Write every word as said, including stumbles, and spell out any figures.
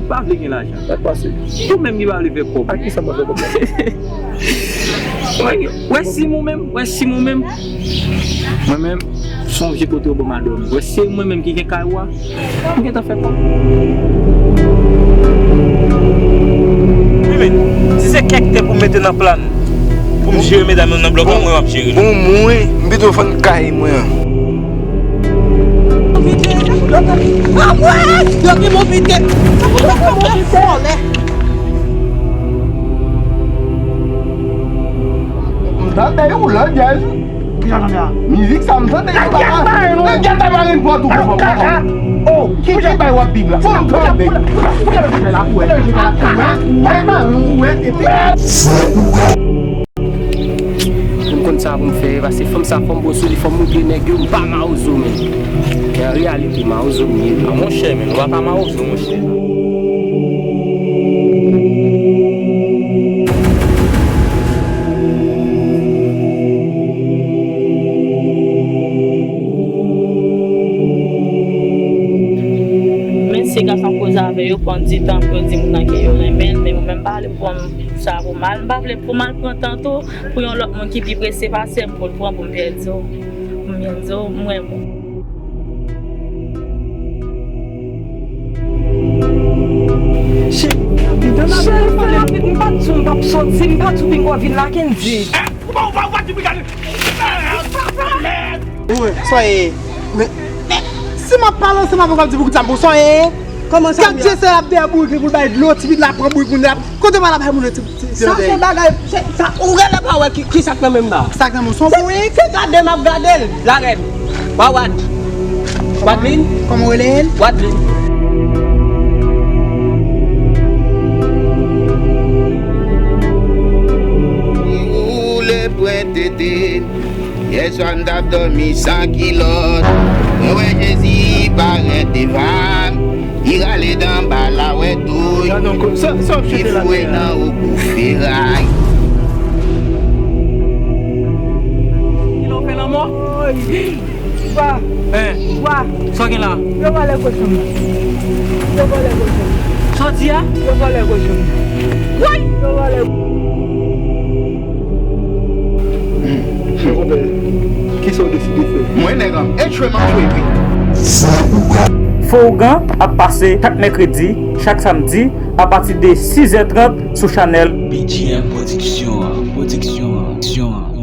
Pa vle gen lajan. Sa k pase? Ou menm ki pa vle fè kòb. A kisa m ap fè kòb la? Wè, wè sim ou menm, wè sim ou menm. Mwen menm, sonje kote w ban m a dòmi. Wè se mwen menm ki gen kay ou a, m gentan fè kòb. Wi, men, si se kèk tè pou m mete nan plan pou m jere medam yo nan blòk la, mwen w ap jere l. Bon, mwen, m pito fann kay mwen an. Anmwey! Yo gen mobite! Sa pou yo fè vòlè! M tande ou la, djaz. Ki jan tande a? Mizik sa m tande, yo pa ka. Nèg gata marin pòt ou. Oh, ki ki bay w ap viv la? Fò m tande. Ou wè, ou wè, ou wè, epi Pou m konn sa pou m fè, paske fanm sa fò m pran sou li, fò m montre nèg yo m pa mawozo, men. An reyalite, mawozo m ye. A, monchè, men, ou pa ka mawozo, monchè. Men si gason koze avè yo, pran di tan pou yo di moun nan ke yo renmen l, men ou menm pa vle pran sa pou mal. M pa vle pou mal pran tan tou pou yon lòt moun ki pi prese pase m pou l pran pou m pèdi w. Pou m pèdi w, m renmen w. Cheri, fè rapid, m pa t di w m p ap soti, m pa t di w pinkò vin la, Kendy. Ou pa, ou pa, ou pa di m gade. Sa ye. Men, men, si m ap pale ansanm avè w, w ap di pou kisa m pou sa ye. Kòman sa? Gad je sa y ap dèyè bourik li pou l bay dlo, tibit la pran bourik moun la. Kote m al ap bay moun yo ti, ti, ti. Sa se bagay, se, sa, ou genlè pa wè ki, ki sa k nan men m nan. Sa k nan men w, se yon bourik? Se gade m ap gade l, larè m. Wawad. Wadlin? Kòman w rele l? Wadlin. Ou le pwentete. Yèswa m t ap dòmi san kilòt. Mwen wè Jezi parèt devan m. Li rale dan bal la, wè touy. Li foure nan ou kou feray. Kilè w fè lanmò? Wa. Hein? Wa. Sa w gen la? Yo vòlè kochon m nan. Yo vòlè kochon m. Sa w di a? Yo vòlè kochon m nan. Woy! Yo vòlè. Monchè, konpè, kisa w deside fè? Mwen, nèg an, e tchwe m ap tchwe wi. Fo Ougan ap pase chak mèkredi, chak samdi, apati de sis è trant sou chanèl B G M Pwodiksyon, Pwodiksyon, Pwodiksyon.